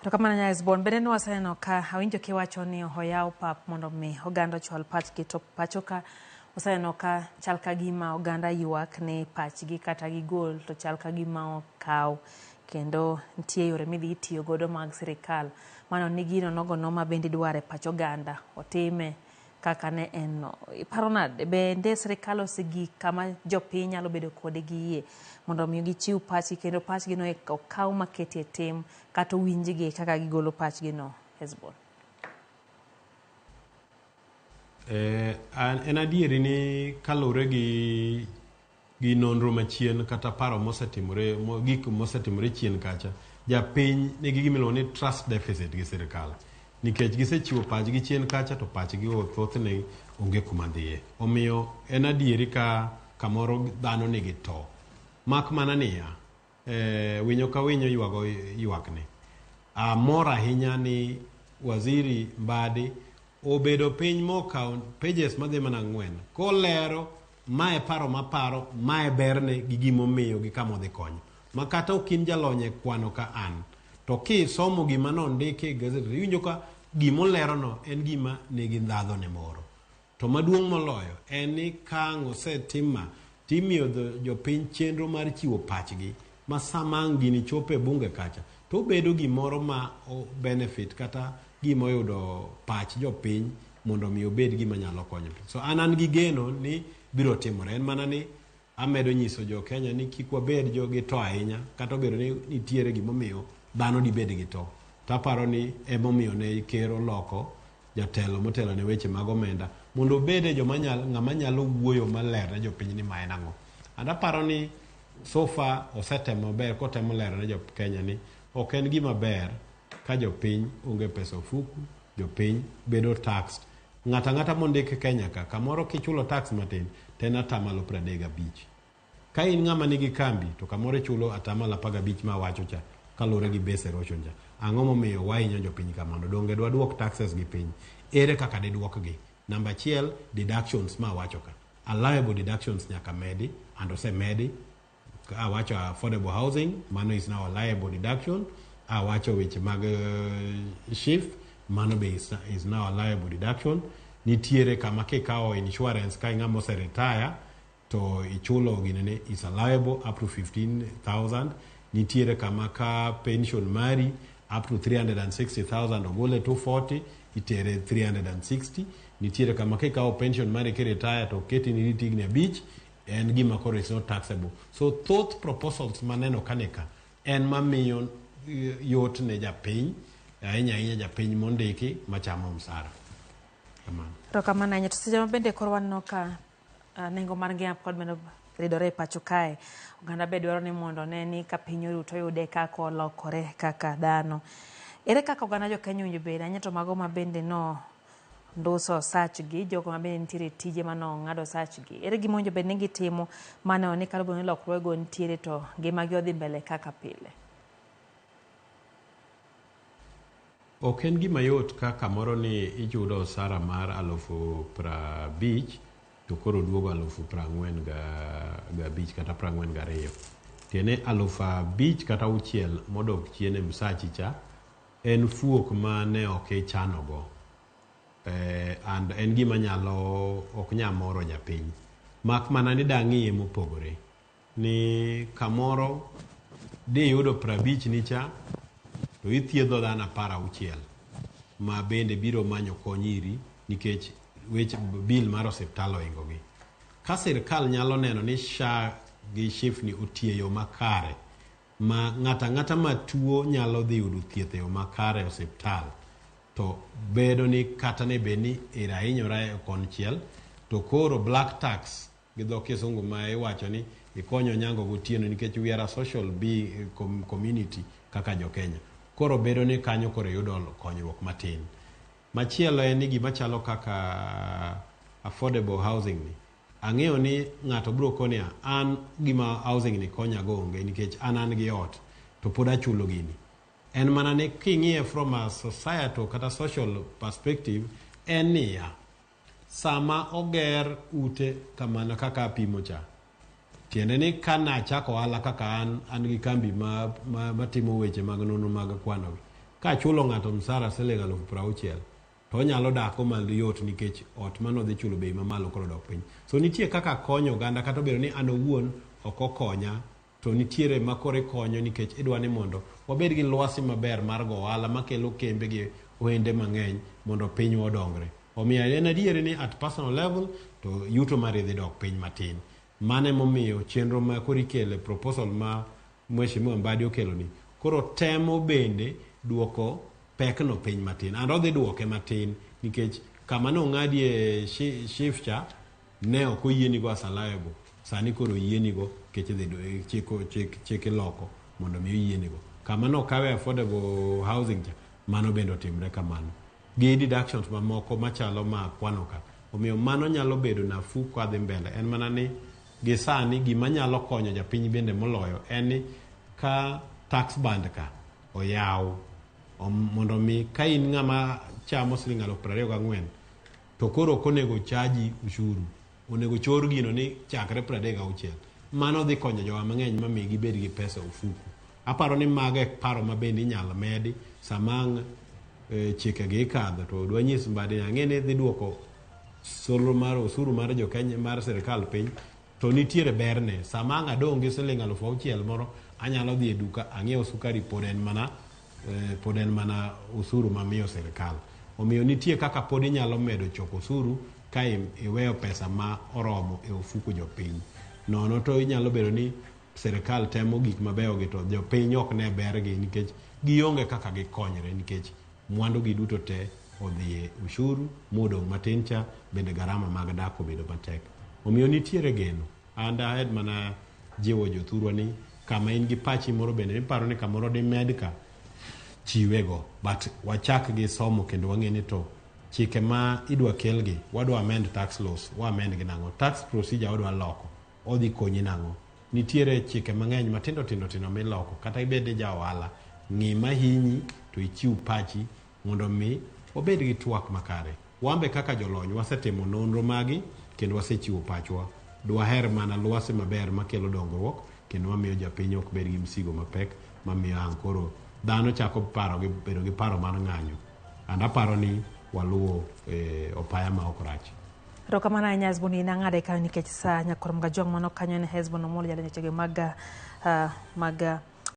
To kamano Nyasbon, bende ne waseneno ka awinjo kiwacho ni oyaw pap mondo mi oganda ochwal pachgi to pacho ka waseneno ka chal ka gima oganda ywak ni pachgi kata gigol to chal ka gima okaw kendo nitie yore midhi itiyo godo mag sirikal mano ni gino nogono ma bende idwaro e pach oganda otime kaka ne en no. Iparo nade? Bende sirikal osegik kama jopiny nyalo bedo kode gi yie mondo mi gichiw pachgi kendo pachgi no okaw maketi e tim kata owinjgi kaka gigolo pachgi no Hezbon? En adieri ni kaluwore gi nonro machien kata paro mosetimore, gik mosetimore chien kacha, japiny nigi gima iluongo ni trust deficit gi sirikal. Nikech gisechiwo pachgi chien kacha to pachgi go thothne onge kuma dhiye. Omiyo en adieri ka kamoro dhano nigi to. Mak mana niya, winyo ka winyo ywago ywakne. Amor ahinya ni Waziri Mbadi obedo piny mokawo pages madhi mana 4 kolero mae paro maparo, mae berne gi gimomiyo gi kama odhi konyo. Ma kata ok in jalony e kwano ka an, to kisomo gima nondiki e gazet, iwinjo ka gimolerono en gima nigi ndhadhune moro. To maduong' moloyo en ni ka ang' osetim ma, timiyo jopiny chenro mar chiwo pachgi ma sama ang' gini chopo e bunge kacha, to obedo gimoro ma benefit kata gima oyudo pach jopiny mondo mi obed gima nyalo konyo piny. So an gi geno ni biro timore. En mana ni amedo nyiso jo Kenya ni kik wabed jo gi to ahinya, kata obedo ni nitiere gimomiyo dhano dibed gi to. To aparo ni emomiyo ne ker oloko jatelo motelo ne weche mag omenda mondo obed e joma nyalo, ng'ama nyalo wuoyo maler ne jopiny ni ma en ang'o. And aparo ni so far osetemo maber kotemo lero ne jo Kenya ni ok en gima ber ka jopiny onge pesa ofuku, jopiny bedo taxed. Ng'ato ang'ata mondik Kenya ka, kamoro kichulo tax matin to en atamalo 35. Ka in ng'ama nigi kambi to kamoro ichulo atamalo 15 ma awacho cha kaluwore gi base erosion cha. Ang'o momiyo wahinyo jopiny kamano? Donge dwaduok taxes gi piny? Ere kaka diduokgi? Namba achiel, deductions ma awacho ka. Allowable deductions nyaka medi, and osemedi. Awacho affordable housing, mano is now allowable deduction. Awacho weche mag SHIF, mano be is now allowable deduction. Nitiere kama kikawo insurance ka ing'ama ose retire to ichulo ginene is allowable up to 15,000. Nitiere kama ka pension mari up to 360,000 ogole 240 itere 360. Nitiere kama kikawo pension mari ki retire to oketi ni higni 5 en gima koro is not taxable. So thoth proposals maneno kanika en mamiyo yot ne japiny, ahinya ahinya japiny mondiki machamo msara. Kamano. Erokamano ahinya. To seche ma bende koro waneno ka nengo mar ngima pod medo ridore e pacho kae, oganda be dwaro ni mondo one ni ka piny oru to oyude kaka olokore kaka dhano. Ere kaka oganda jo Kenya owinjo bed ahinya to mago ma bende no nduso sachgi, jogo ma bende nitiere tije mano ng'ado sachgi. Ere gima owinjo bed ni gitimo maneno ni kata obedo ni lokruogego nitiere to ngimagi odhi mbele kaka pile? Ok en gima yot ka kamoro ni ichudo osara mar 50,000 to koro duogo 45,000 kata 42. Tiende 5,000 kata 6 modok chien e msachi cha en fuok ma ne ok ichanogo. And en gima nyalo ok nyal moro japiny. Mak mana ni dang'iye mopogore. Ni kamoro diyudo 50 ni cha to ithiedho dhano 16 ma bende biro manyo kony iri nikech weche bill mar osiptal ohingo gi. Ka sirkal nyalo neno ni SHA gi SHIF ni otiyo e yo makare ma ng'ato ang'ata matuo nyalo dhi yudo thieth e yo makare e osiptal, to bedo ni kata ne bed ni ero ahinyora e konchiel to koro black tax gi dho kisungu ma iwacho ni ikonyo nyango gotieno nikech we are a social being, community kaka jo Kenya. Koro bedo ni kanyo koro iyudo konyruok matin. Machielo en ni gima chalo kaka affordable housing ni. Ang'eyo ni ng'ato biro koni an gima housing ni konya go onge nikech an gi ot to pod achulo gini. En mana ni king'iye from a societal kata social perspective en niya, sama oger ute kamano kaka apimo cha, tiende ni ka nachako ohala kaka an gi kambi matimo weche mag nonro mag kwano gi. Ka achulo ng'ato msara siling 60,000 to onyalo dak mayot nikech ot mane odhi chulo bei mamalo koro dok piny. So nitie kaka konyo oganda kata obedo ni an owuon ok okonya to nitiere ma koro ikonyo nikech idwa ni mondo wabed gi lwasi maber mar go ohala makelo kembe gi ohende mang'eny mondo pinywa odongre. Omiyo en adieri ni at personal level to yuto mari dhi dok piny matin. Mano emomiyo chenro ma koro ikele proposal ma Mheshimiwa Mbadi okelo ni koro temo bende duoko pekno piny matin. And odhi duoke matin nikech kama nong'adie SHIF cha ne ok oyienigo as allowable. Sani koro oyienigo nikech idhi chik, chik, chik iloko mondo mi oyienigo. Kama nokawe affordable housing cha mano bende otimre kamano. Gi deductions mamoko machalo ma akwano ka. Omiyo mano nyalo bedo nafuu kadhi mbele. En mana ni gi sani gima nyalo konyo japiny bende moloyo en ni ka tax band ka oyaw mondo mi ka in ng'ama chamo siling 24,000 to koro ok onego chaji ushuru onego chor gino ni chakre 36 mano dhi konyo jowa mang'eny mami gibed gi pesa e ofuku aparo ni mago e paro ma bende inyalo medi sama ang' chikegi ikadho to dwanyis Mbadi ni ang'e ni dhi duoko solro mar osuru mar jokenya mar sirikal piny to nitiere berne sama ang' adong' gi siling 6,000 moro anyalo dhi e duka ang'iew sukari pod en mana pod en mana osuru mamiyo sirikal omiyo nitie kaka pod inyalo medo choko osuru ka iweyo pesa ma oromo e ofuku jopiny nono to inyalo bedo ni sirikal temo gik mabeyo gi to jopiny ok ne bergi nikech gionge kaka gikonyre nikech mwandu gi duto te odhi e ushuru modong' matin cha bende garama mag dak obedo matek omiyo nitiere geno and ahed mana jiwo jothurwa ni kama in gi pachi moro bende miparo ni kamoro dimed ka chiwego but wachak gi somo kendo wang'e ni to chike ma idwa kelgi wadwa amend tax laws wa amend gi nang'o tax procedure wadwa loko odhi konyi nang'o nitiere chike mang'eny matindo tindo tindo miloko kata ibed ni ja ohala ng'i mahinyi to ichiw pachi mondo mi wabed gi twak makare wambe kaka jolony wasetimo nonro magi kendo wasechiwo pachwa dwaher mana lwasi maber makelo dongruok kendo mamiyo japiny ok bed gi msigo mapek mamiyo ang' koro dhano chako paro gi bedo gi paro mar ng'anyo and aparo ni waluwo opaya ma ok rach. Erokamano ahinya Hesbon in ang'ade kanyo nikech sa nyakwar Mgajwang' mano kanyo en Hesbon Omolo jalony wechege mag